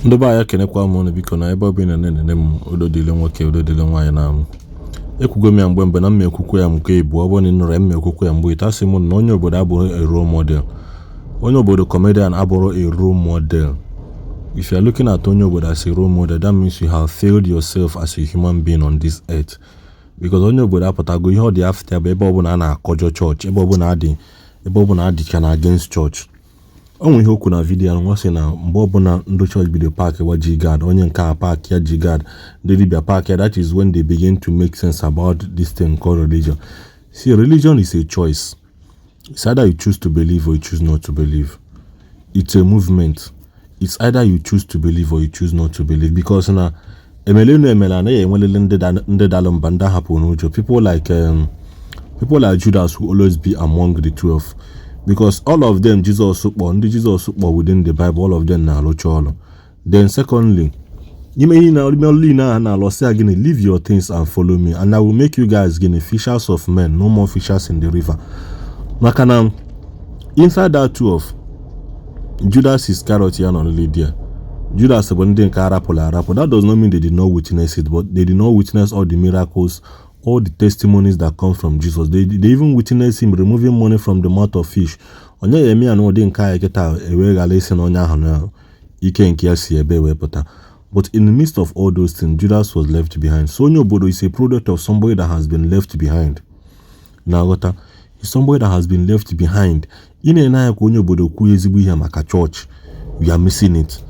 Ndị be anyị, ekenekwa m unu. Biko, na ebe ọ bụla na-enene m, udo dịle nwoke, udo dịle nwaanyị. Na m ekwugo m ya mgbe mgbe na m ekwukwa ya nke ịbụ, ọ bụrụ na ị nụrụ ya, m ekwukwa ya mgbe ite. Asị m na onye obodo abụrụ a role model, onye obodo comedian abụrụ a role model. If you are looking at onye obodo as a role model, that means you have failed yourself as a human being on this earth, because onye obodo apụtago ihe ọ dị after bụ ebe ọbụla a na-akọjọ chọọchị, ebe ọbụla adị, ebe ọbụla adịcha na against church. O nwere ihe okwu na video ahụ, ọ sị na mgbe ọbụla ndị chọọchị bido pack wa G-Guard, onye nke a pack ya G-Guard, ndị dibịa pack ya, that is when they begin to make sense about this thing called religion. See, religion is a choice. It's either you choose to believe or you choose not to believe. It's a movement. It's either you choose to believe or you choose not to believe, because na emelenu emele anaghị enwelele ndị dalụ mba, ndị ahapụ n'ụjọ. People like Judas will always be among the 12, because all of them Jesus kpọ, ndị Jesus kpọ within the Bible, all of them na-alụcha ọrụ. Then secondly, ime ihe na ime ọlụ niile ahụ na-alụ, sị ya gịnị? "Leave your things and follow me, and I will make you guys gịnị? Fishers of men." No more fishers in the river, maka na inside that 12, Judas Iscariot ya nọ there. Judas bụ ndị nke arapụrụ arapụ. That does not mean they did not witness it, but they did not witness all the miracles, all the testimonies that come from Jesus. They even witness him removing money from the mouth of fish. Onye ya eme ya n'ụdị nke anyị kịta ewee ghara isi na onye ahụ na ike nke ya si ebe wee pụta? But in the midst of all those things, Judas was left behind. So onye obodo is a product of somebody that has been left behind. Na-aghọta? Is somebody that has been left behind. Ị na-ene anya ka onye obodo kwuo ezigbo ihe maka church, you are missing it,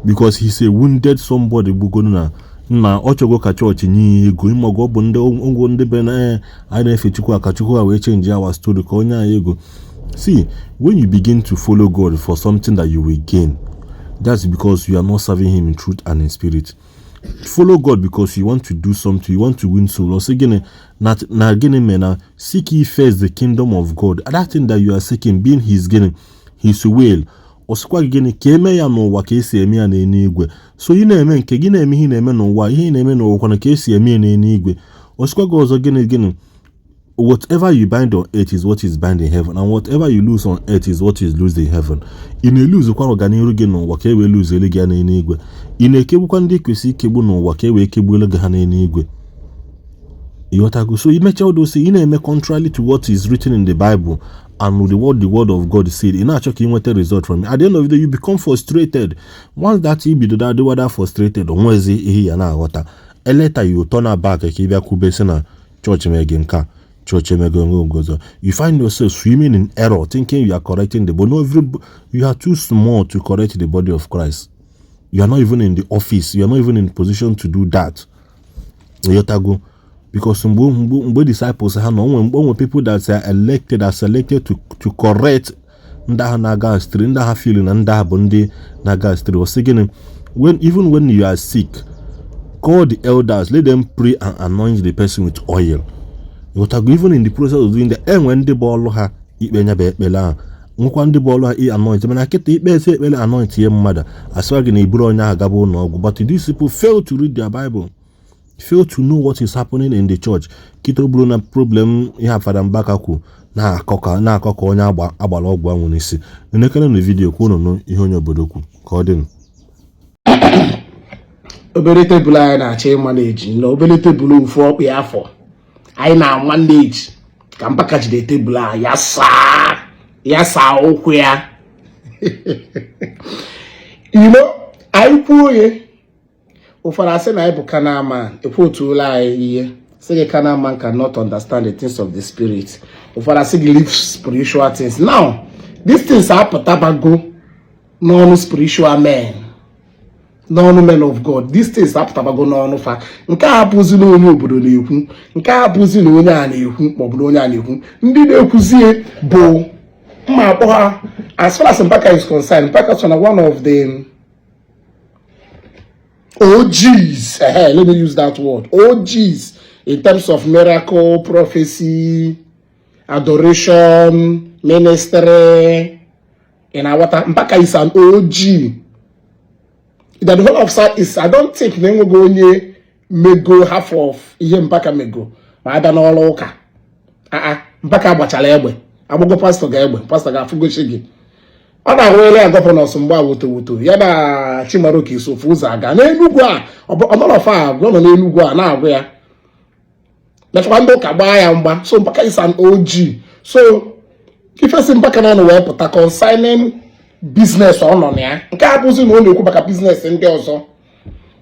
because he's a wounded somebody gbugoro na nna ọ chọgo ka chọọchị nye ya ego. Ịmago ọ bụ ndị ngwo ndị be na anyị na-efe Chukwu a ka Chukwu a wee change our story, ka onye anyị ego. See, when you begin to follow God for something that you will gain, that's because you are not serving him in truth and in spirit. Follow God because you want to do something, you want to win soul. Or say gịnị na gịnị mere na seek ye first the kingdom of God, that thing that you are seeking being his gịnị? His will. Ọ sịkwa gị gịnị? Ka eme ya n'ụwa ka esi eme ya n'eluigwe. So ị na-eme nke gị, na-eme ihe ị na-eme n'ụwa, ihe ị na-eme n'ụwa kwana ka esi eme ya n'eluigwe. Ọ sịkwa gị ọzọ gịnị? Gịnị? Whatever you bind on earth is what is bind in heaven, and whatever you loose on earth is what is loosed in heaven. Ị na-eluzukwa ọganihu gị n'ụwa ka e wee luzuelu gị ya n'eluigwe. Ị na-ekegbukwa ndị kwesịrị ikegbu n'ụwa ka e wee kegbuelu gị ha n'eluigwe. Ịghọtago? So imecha odosi, ị na-eme contrary to what is written in the Bible and the word of God said. Ị na-achọ ka ị nweta result from it. At the end of the day, you become frustrated. Once that i bido that dịwada frustrated, onwezi ihe ya na-aghọta. Later you turn back ka ị bịa kwube sị na chọọchị mee gị nke a, chọọchị emego ngozo. You find yourself swimming in error, thinking you are correcting the but no, every you are too small to correct the body of Christ. You are not even in the office, you are not even in position to do that. Ịghọtago? Because mgbe disciples ha nọ, onwe people that are elected, are selected to correct ndị ahụ na-aga astray, ndị agha feel na ndị ahụ bụ ndị na-aga astray. Ọ sị gịnị? When even when you are sick, call the elders, let them pray and anoint the person with oil. Ịghọtago? Even in the process of doing that, enwe ndị bụ ọlụ ha ikpe nya bụ ekpere ahụ, nwekwa ndị bụ ọlụ ha i anoint. Mana kịta ikpe esi ekpere anoint ihe mmadụ, asịwa gị na iburu onye ahụ gaba ụlọ ọgwụ. But these people fail to read their Bible, fail to know what is happening in the church. Kịta o bụrụ na problem ihe Fada Mbaka kwu na-akọ ka onye agbara ọgwụ anwụ n'isi. Elekere na video ka unu nụ ihe onye obodo kwu ka ọ dị. Obere tebụl anyị na-achọ ịmanage na obere tebụl ofu ọkpị afọ anyị na-amanage ka Mbaka jide tebụl a ya saa, ya saa ụkwụ ya. Anyị kwuo ya, ụfọdụ asị na anyị bụ carnal man. Ekwotuola anyị ihe sị gị carnal man cannot understand the things of the spirit. Ụfọdụ asị gị leave spiritual things. Now these things apụtabago n'ọnụ spiritual men, n'ọnụ men of God. These things apụtabago n'ọnụ fa. Nke a abụzi na onye obodo na-ekwu, nke a abụzi na onye a na-ekwu, maọbụ na onye a na-ekwu. Ndị na-ekwuzie bụ mma akpọ ha. As far as Mbaka is concerned, Mbaka so na one of the OGs, let me use that word, OGs in terms of miracle, prophecy, adoration ministry in our. Mbaka is an OG that the whole of South East, I don't think na enwego onye mego half of ihe Mbaka mego ma abịa n'ọrụ ụka. Aa, Mbaka gbachara egbe, agbụgo pastọ ga egbe, pastọ ga-afụgochi gị. Ọ na-ahụele ya governors mgbe woto woto ya na Chimaroke so ofu ụzọ aga n'Enugwu a. Ọnọrọfa agwa nọ n'Enugwu a na-agwa ya mechakwa ndị ụka gbaa ya mgba. So Mbaka is an OG. So ifesi Mbaka na ọnụ wee pụta concerning business ọ nọ na ya, nke a bụzi na ọ na-ekwu maka business ndị ọzọ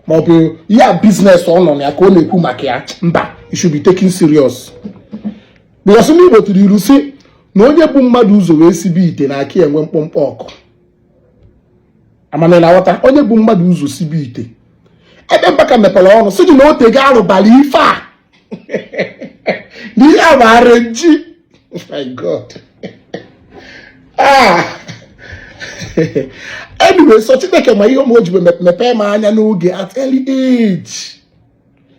maọbụ ya business ọ nọ na ya ka ọ na-ekwu maka ya. Mba, it should be taken serious, because ndị Igbo tụrụ ilu si na onye bụ mmadụ ụzọ wee sibe ite na aka enwe mkpụmkpụ ọkụ. Amana na aghọta onye bụ mmadụ ụzọ sibe ite. Ebe Mbaka mepere ọnụ sị gị na o tego arụbala ife a na ihe a bụ arrange. My God. Ah, anyway, so Chineke ma ihe o ji mepee m anya n'oge at early age.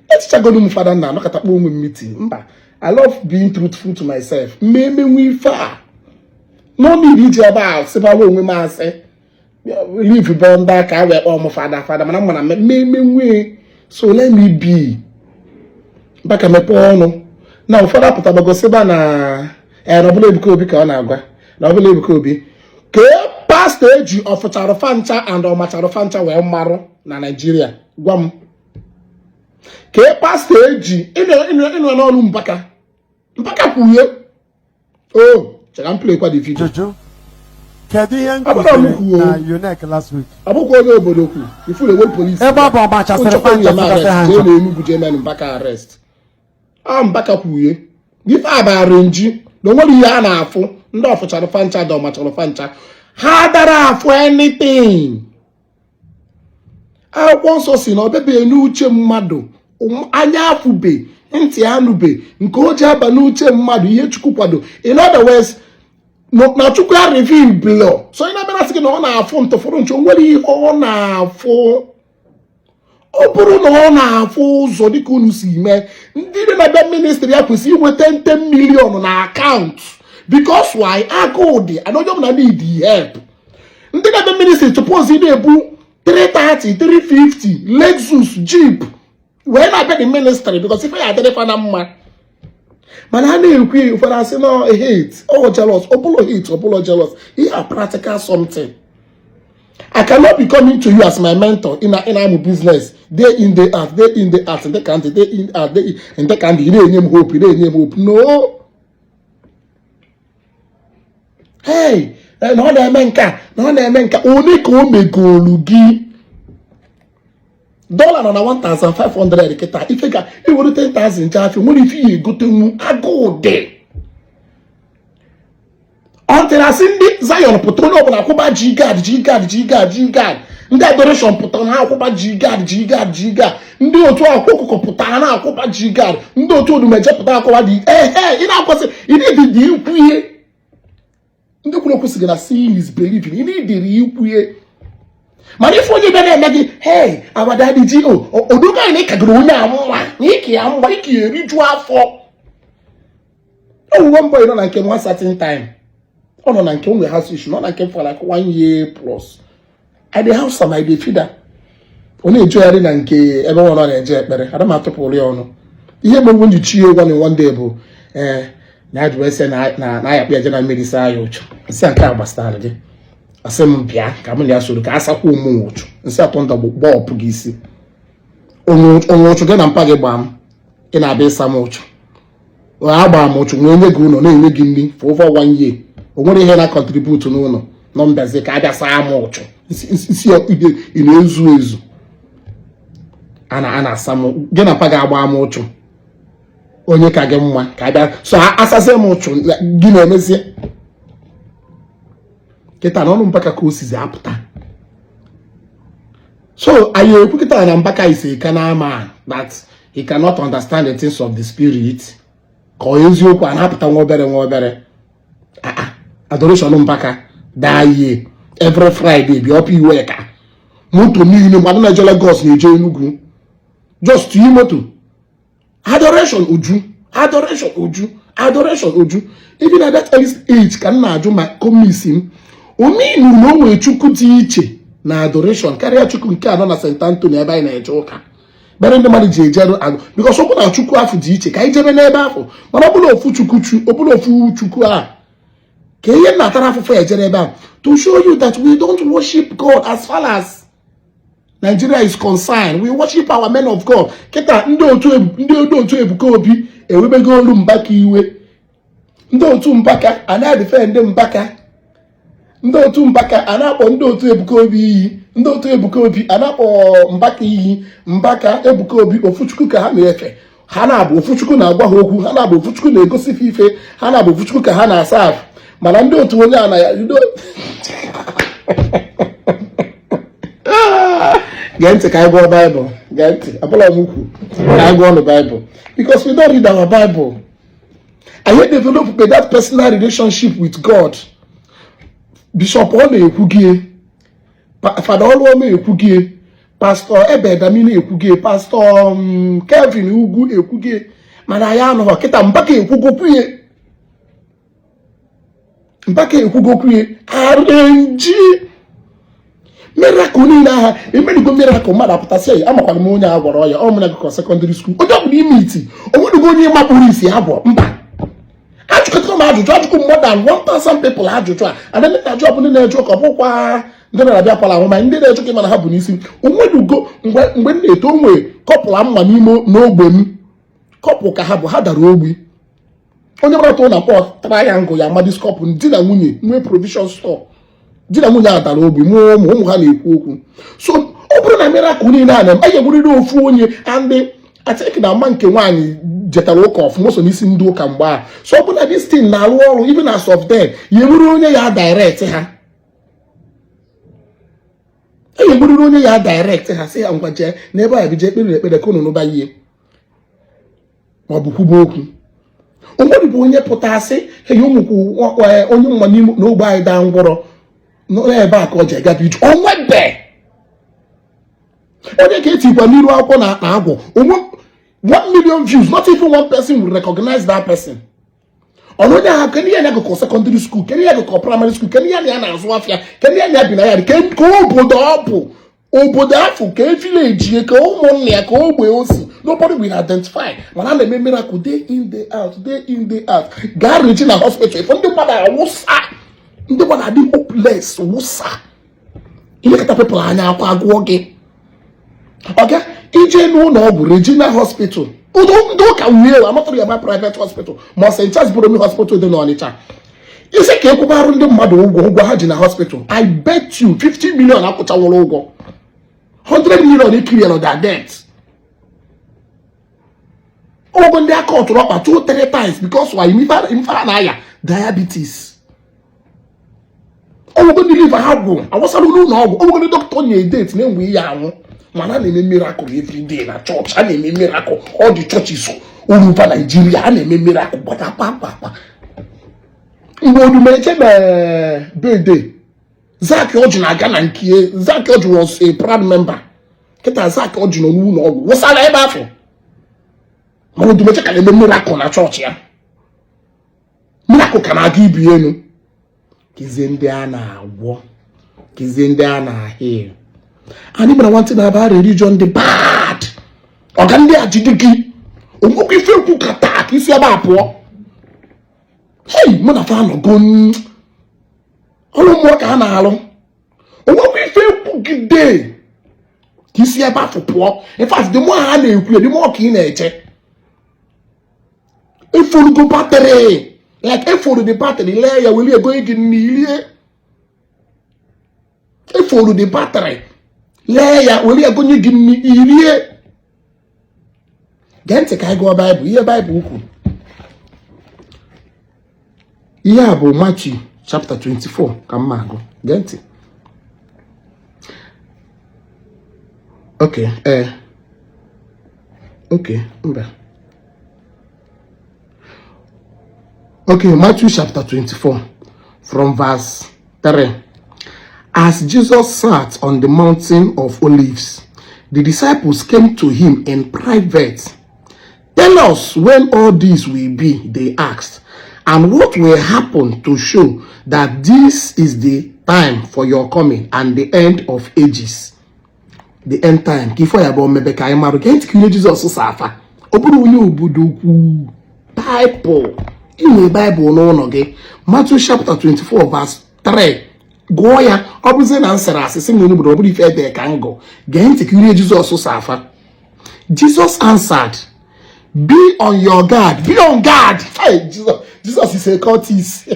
Echichagoro m fada nna anọkọtakpa onwe m meeting. Mba, I love being truthful to myself. Mmemenwe ife a, no need iji ebe a sịbara onwe m asị live bọnda ka a wee kpọọ m fada fada, mana mma na mmemenwe. So let me be. Mbaka mepee ọnụ na ụfọdụ apụtabago sịba na ee, na ọbụla Ebuka Obi ka ọ na-agwa, na ọbụla Ebuka Obi kee pastọ eji ọfụchara fancha and ọmachara fancha wee marụ na Naịjirịa. Gwa m kee pastọ eji ịnụ n'ọnụ Mbaka. Mbaka kwuye o chere m play kwa the video. Jojo, kedu ihe m Ọ bụrụ m kụziri kwuo. na UNEC last week? Ọ bụkwa onye obodo kwu ifuru ewe polisi. Ebe ọ bụ ọmachasịrị fancha fụkasị ha jee ncha. na Enugu jee menụ Mbaka arrest. A Mbaka kwuye ife a bụ arrange na onwere ihe a na-afụ. Ndị ọfụchara fancha dị ọmachara fancha ha dara afụ anything. Akwụkwọ nsọ si na ọ bịabeghị n'uche mmadụ, anya afụbe, ntị anụbe, nke o ji aba n'uche mmadụ ihe Chukwu kwado. In other words, na Chukwu ya reveal blọ. So ị na-abịa sị gị na ọ na-afụ ntụfụrụ nche, o nwere ihe ọ na-afụ. Ọ bụrụ na ọ na-afụ ụzọ dịka unu si mee, ndị na-abịa ministry ya kwesịrị inweta 10 million na akaụntụ. Because why? Agụụ dị and onye ọbụla need help. Ndị na-abịa ministry suppose ị na-ebu 330, 350, Lexus, Jeep wee na-abịa the ministry, because ife ya adịrịfa na mma. Mana ha na-ekwu, ụfọdụ asị na hate or jealous. Ọ bụla hate, ọ bụla jealous, ihe a practical something. I cannot be coming to you as my mentor in amụ business day in, day out, day in, day out, ndị ka ntị, day in, out, day in, ndị ka ntị. Ị na-enye m hope, ị na-enye m hope. No, hey, na ọ na-eme nke a, na ọ na-eme nke a. One ka o megolu gị? Dọla nọ na 1500 kịta. Ife ga iwere 10,000 je afịa, nwere ife ya egotenwu. Agụụ dị until asị ndị Zion pụta, onye ọbụla akwụba ji gad ji gad ji gad ji gad. Ndị adoration pụtara na akwụba ji gad ji gad ji gad. Ndị otu akwa ọkụkọ pụtara na akwụba ji gad. Ndị otu odumeje pụtara akwụba dị ehe. Ị na-akwasị ị na-edidi ikwu ihe ndị kwuru okwu sị gị na seeing is believing. Ị na-ediri ikwu ihe, mana ife onye bịa na-eme gị, "Hey, our daddy ji o odogo anyị," na ịkagoro onye a mma na ike ya mgba ike ya eriju afọ. Owuwe mbọ ị nọ na nke nwa certain time, ọ nọ na nke onwe house issue, nọ na nke for like one year plus. I dey house am, I dey feed am. Ọ na-ejegharị na nke ebe ọ nọ na-eje ekpere. Ada m atụpụrụ ya ọnụ. Ihe mere m ji chi ya ụgwọ na one day bụ ee na ya ji wee sị na ya kpụ ya je na mmiri saa ya ụchụ. Nsị a nke a gbasara gị. Asị m bịa ka m na ya soro ka a sakwa ụmụ ụchụ. Nsị atọ ndụ gbọọpụ gị isi onwe ụchụ gị na mpa gị gbaa m. Ị na-abịa ịsa m ụchụ? A gbara m ụchụ nwee nye gị ụlọ, na-enye gị nri for over one year. O nwere ihe na contribute n'ụlọ nọ mbịazi ka abịa saa m ụchụ. Isi ya ihe ị na-ezu ezu a na-asa m gị na mpa gị agba m ụchụ. Onye ka gị mma ka abịa so asazie m ụchụ gị na-emezie kịta na ọnụ Mbaka ka o sizi apụta. So anyị ekwu kịta na Mbaka is a carnal man, that he cannot understand the things of the spirit, ka ọ eziokwu a na-apụta nwa obere nwa obere. Ah, adoration Mbaka daa ihe every Friday bịa ọpụ iwe ka moto niile mmadụ na-eje Lagos na-eje Enugu just yi moto adoration uju, adoration uju, adoration uju. Even at that early age ka m na-ajụ ma komisi m omenu na o nwere Chukwu dị iche na adoration karịa Chukwu nke anọ na St. Anthony ebe anyị na-eje ụka bere ndị mmadụ ji ejeru agụ, because ọ bụ na Chukwu afọ dị iche ka anyị jebe n'ebe afọ. Mana ọ bụla ofu Chukwu chu, ọ bụla ofu Chukwu a. Ka ihe m na-atara afụfụ ejere ebe a to show you that we don't worship God. As far as Nigeria is concerned, we worship our men of God. Kịta ndị otu Ebuka Obi ewebego olu Mbaka iwe. Ndị otu Mbaka a na-adefend Mbaka, ndị otu Mbaka a na-akpọ ndị otu Ebuka Obi iyi, ndị otu Ebuka Obi a na-akpọ Mbaka iyi. Mbaka, Ebuka Obi, ofuchukwu ka ha na-efe. Ha na-abụ ofuchukwu na-agwa ha okwu, ha na-abụ ofuchukwu na-egosi ife, ha na-abụ ofuchukwu ka ha na-asa afụ. Mana ndị otu onye a na ya gee ntị ka anyị gụọ Baịbụl. Gee ntị, abụla m ukwu ka anyị gụọ ọnụ Baịbụl, because we don't read our Bible. Anyị develop that personal relationship with God. Bishop ọ na-ekwu gị, Fada Ọlụọma ekwu gị, Pastọ Ebedami na-ekwu gị, Pastọ Kelvin Ugwu ekwu gị, mana anyị anụghọ. Kịta Mbaka ekwugokwuye, Mbaka ekwugokwuye. Arrange miracle niile agha emerigo miracle, mmadụ apụtasị ya. Amakwara m onye a gwọrọ ya, ọ mụna gụkọ secondary school. Onye ọ bụla ime iti, onwenugo onye makpụrụ isi abụọ mba. Ajụkọtara m ajụjụ, ajụkụ more than 1000 people ajụjụ a. And ndị na-ajụ ọbụla na-eju ka ọ bụkwa ndị na-abịa kwala ahụ, ma ndị na-eju ka mana ha bụ n'isi. Onwenugo mgbe m na-eto, onwe couple mma n'ime n'ogbe m, couple ka ha bụ, ha dara ogbi. Onye gbara tụ na mkpọ triangle ya amadis couple, di na nwunye nwee provision store. Di na nwunye a dara ogbi, mụọ ụmụ, ụmụ ha na-ekwu okwu. So ọ bụrụ na miracle niile a na-eme, anyị egburiri ofu onye. And I think na mma nke nwaanyị jetara ụka ọfụma, so n'isi ndị ụka mgbe a. So ọ bụ na this thing na-arụ ọrụ even as of then, ya enwere onye ya direct ha, e egburiri onye ya direct ha, sị ya ngwa, jee n'ebe a, bije ekpere ekpere ka unu nụba ihe ma ọ bụ kwuba okwu. Onwere bụ onye pụta asị hey, ụmụkwụ onye mma n'ogbe anyị daa ngwọrọ n'ebe a ka ọ ji agaba ije. Onwebe onye ka etikwa n'iru akwụkwọ na agwọ onwe 1 million views, not even one person will recognize that person. Ọnụ onye ahụ, kedu ihe ya gụkọ secondary school, kedu ihe gụkọ primary school, kedu ihe ya na-azụ afịa, kedu ihe ya bi na ya, ka obodo ọ bụ, obodo afọ, ka village, ka ụmụnne ya, ka ogbe o si, nobody will identify. Mana a na-eme miracle day in, day out, day in, day out. Gaa Regina Hospital, ifo ndị mmadụ awụsa, ndị mmadụ adị hopeless, wụsa ihe kata people anya akwa agụọ gị. Ọga ije n'ụlọ ọgwụ Regina Hospital, ndị ụka wie amatụrụ ya ma private hospital ma St. Charles Borromeo Hospital dị n'Ọnịcha, isi ka ekwubarụ ndị mmadụ ụgwọ, ụgwọ ha ji na hospital, I bet you 50 million akwụchawụrụ ụgwọ, 100 million ikiri ya their debt. Ụgwọ ndị aka ọtụrụ ọkpa two three times, because why? Ife ha na-aya diabetes, ọgwụgwọ ndị liver ha gwụ, awụsara n'ụlọ ọgwụ, ọgwụgwọ ndị dọkịta nye date na-enwe ihe anwụ. Mana a na-eme miracle every day na chọọchị, a na-eme miracle all the churches all over Nigeria, a na-eme miracle gbata. Mgbe Odumeje mee birthday, Zaki Ọjị na-aga na nke Zaki Ọjị was a proud member. Kịta Zaki Ọjị nọ n'ụlọ ọgwụ, wụsara ebe afọ, mana Odumeje ka na-eme miracle na chọọchị ya. Miracle ka na-aga ibi elu. Kizie ndị a na-agwọ, kizie ndị a na-ahịa. Anyị gbara nwantị na aba religion dị bad. Ọga ndị a jide gị, onwekwa ife ekwu ka taa ka isi ebe a pụọ. Hei, mụ na fa anọgo ọrụ mmụọ ka a na-alụ, onwekwa ife ekwugide ka isi ebe afọ pụọ. In fact, the more ha na-ekwu ya, the more ka ị na-eche eforugo battery, like eforu the battery, lee ya, were ego gị n'ilie. Eforu the battery, lee ya, were ego nye gị nri irie. Gee ntị ka anyị gụọ Baịbụl, ihe Baịbụl kwuru. Ihe a bụ Matthew chapter 24 ka m agụ. Gee ntị. Okay, ee, okay, mba, okay. Matthew chapter 24 from verse 3. As Jesus sat on the mountain of Olives, the disciples came to him in private. "Tell us when all this will be," they asked, "and what will happen to show that this is the time for your coming and the end of ages?" The end time. Ka ife ya bụ omebe ka anyị marụ. Gee ntị ka ihe Jizọs sa afa. Ọ bụrụ onye obodo ukwu Bible. Ị nwere Baịbụl n'ụlọ gị. Matthew chapter 24 verse 3, gụọ ya. Ọ bụzie na m sịrị asị, sị m na obodo ọ bụrụ ife ede ka m gụ. Gee ntị ka ihe Jizọs sa afa. Jesus answered, "Be on your guard." Be on guard. Hey, Jesus, Jesus is a cultist.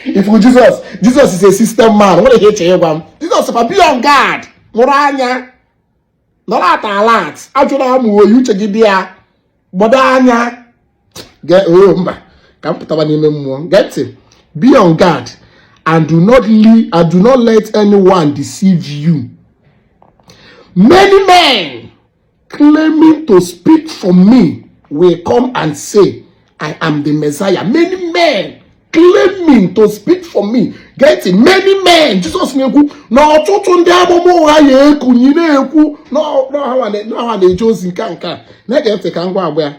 If you Jesus, Jesus is a system man. What did he say? Jesus, be on guard. Mụrụ anya. Nọrọ at alert. Ajụrụ amụ oyi uche gị dị ya. Gbado anya. Get oh mba. Ka m pụtaba n'ime mmụọ. Get it. Be on guard and do not leave, and do not let anyone deceive you. Many men claiming to speak for me will come and say, "I am the Messiah." Many men claiming to speak for me. Get it? Many men. Jesus na-ekwu na ọtụtụ ndị amụma ụgha ya ekunyi na-ekwu na ha na-eje ozi nke a nke a. Na-ege ntị ka ngwa agba ya.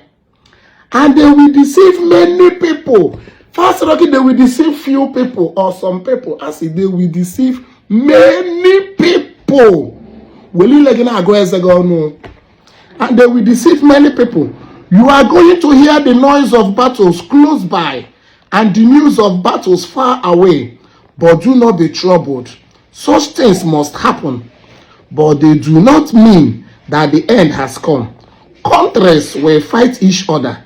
And they will deceive many people. First, they will deceive few people or some people. As they will deceive many people. Welile gị na-agụ eze gị ọnụ. And they will deceive many people. You are going to hear the noise of battles close by and the news of battles far away, but do not be troubled. Such things must happen, but they do not mean that the end has come. Countries will fight each other.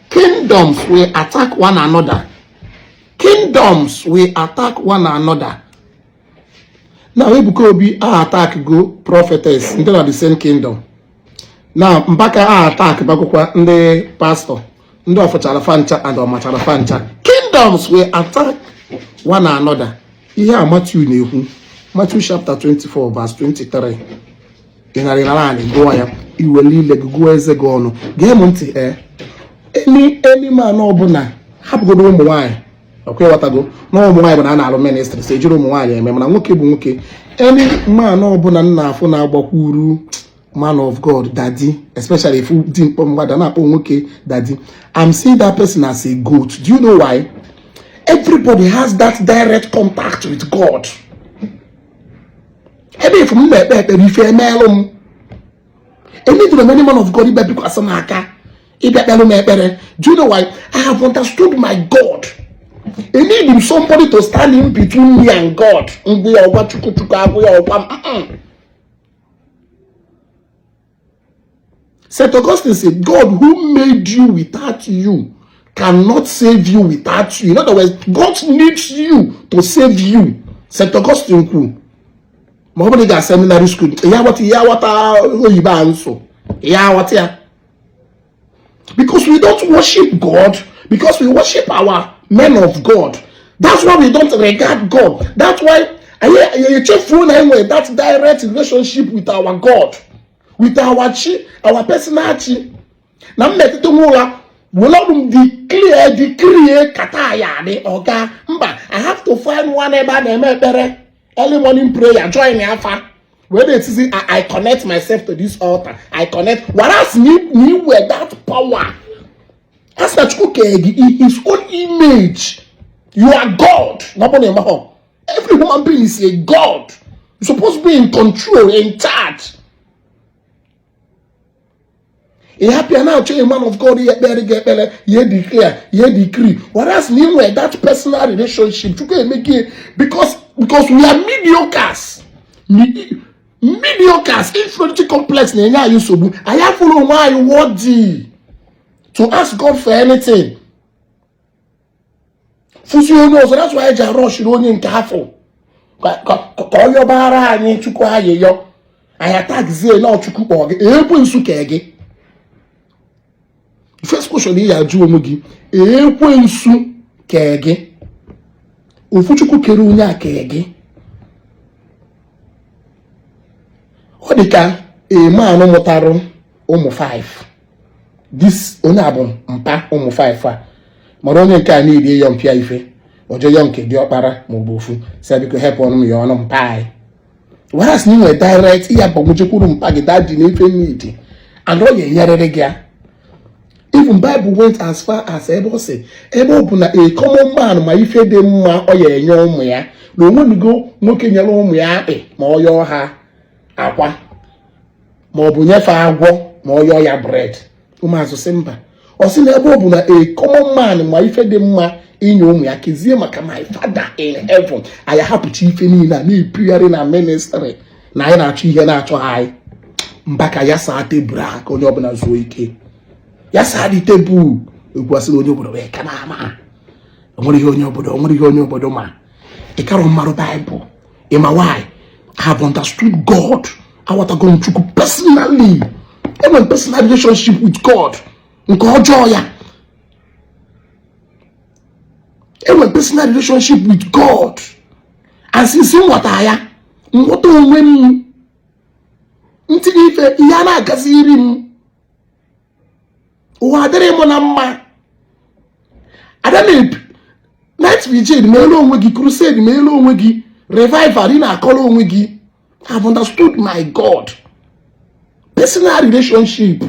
Kingdoms will attack one another. Kingdoms will attack one another. Now, Ebuka Obi a attack go prophetess ndị na the same kingdom. Now, Mbaka a attack bakwukwa ndị pastor, ndị ọfụchara fancha and ọmachara fancha. Kingdoms will attack one another. Ihe a Matthew na-ekwu, Matthew chapter 24 verse 23. Ị narị nara anyị gụọ ya, iwere ile gị gụọ eze gị ọnụ. Gee m ntị ee. Any man ọbụla hapụgodo ụmụ nwaanyị, ọkwa ịghọtago na ụmụ nwaanyị bụ na a na-alụ ministry, so ejiri ụmụ nwaanyị eme, mana nwoke bụ nwoke. Any man ọbụla m na-afụ na-agbakwuru man of God daddy, especially if di mkpọ mmadụ na-akpọ nwoke daddy, I'm seeing that person as a goat. Do you know why? Everybody has that direct contact with God. Ebe ifu m na-ekpe ekpere ife emeelụ m, enidoro m any man of God ịbịa bikwasị m aka, ịbịa kpere m ekpere. Do you know why? I have understood my God. I need somebody to stand in between me and God. Ngwa ya ọgwa chukwu chukwu agwụ ya ọgwa m. St. Augustine said, God who made you without you cannot save you without you. In other words, God needs you to save you. St. Augustine kwuru, ma ọ bụrụ ga seminary school, ya ghọta ya ghọta oyibo a nso, ya ghọta ya. Because we don't worship God, because we worship our men of God. That's why we don't regard God. That's why anyị echefuo na enwere that direct relationship with our God, with our chi, our personal chi. Na mmetụta nwa ụra were ọrụ m declare decree kata ya adị ọga mba. I have to find one ebe a na-eme ekpere, early morning prayer, join afa wee na-etizi, I connect myself to this altar, I connect. Whereas na iwe that power, as na Chukwu kere gị in his own image, you are God. Na ọ bụ na ịmahọ, every human being is a God. You supposed to be in control, in charge. Ị hapụ ya na-achọ a man of God ya ekpere gị ekpere, ya declare, ya decree, whereas na ị nwere that personal relationship. Chukwu eme gị because we are mediocres. Mediocres, inferiority complex na-enye anyị nsogbu. Anyị afụrụ onwe anyị worthy to ask God for anything. Fụzi onye ọzọ, that's why anyị ji arọshiri onye nke afọ ka ọ yọbara anyị Chukwu ayịyọ. Anyị atagizie na Chukwu kpọọ gị ekwensu kee gị. First question ị ya ajụ onwe gị, ekwensu kee gị? Ofu Chukwu kere onye a kee gị. Ọ dị ka emanụ mụtarụ ụmụ 5. This onye a bụ mpa ụmụ 5 a mara onye nke a niile yọ mpịa ife ọjọọ yọ nke dị ọkpara ma ọ bụ ofu si biko hepụ ọnụ m ya ọnụ mpa anyị. Whereas na ị nwere direct ya gbanwechekwuru mpa gị daddy na ife need and ọ ya enyerịrị gị ya. Even Bible went as far as ebe ọ sị ebe ọ bụ na a common man ma ife dị mma ọ ya enye ụmụ ya, na onwenugo nwoke nyere ụmụ ya akpị ma ọ yọọ ha akwa, ma ọ bụ nyefe agwọ ma ọ yọọ ya bread. Ụmụazụ sị mba, Ọ sị na ebe ọ bụ na a common man ma ife dị mma inye ụmụ ya, kezie maka my Father in heaven. Anyị ahapụcha ife niile a na-epigharị na ministry na anyị na-achọ ihe na-achọ anyị. Mbaka ya saa tebụl a ka onye ọbụla zuo ike. Ya saa dị tebụl. Egwu asị na onye obodo wee ka na-ama onwere ihe onye obodo, onwere ihe onye obodo ma ịkarọ mmarụ Baịbụl. Ịma why? I have understood God. Aghọtago m Chukwu personally. Enwere m personal relationship with God. Nke ọjọọ ya, enwere m personal relationship with God, and since m ghọta ya, nghọta onwe m, ntinye ife ihe a na-agaziri m, ụwa adịrị m na mma. Ada na night vigil, meelu onwe gị crusade, meelu onwe gị revival, ị na-akọrọ onwe gị. I have understood my God, personal relationship.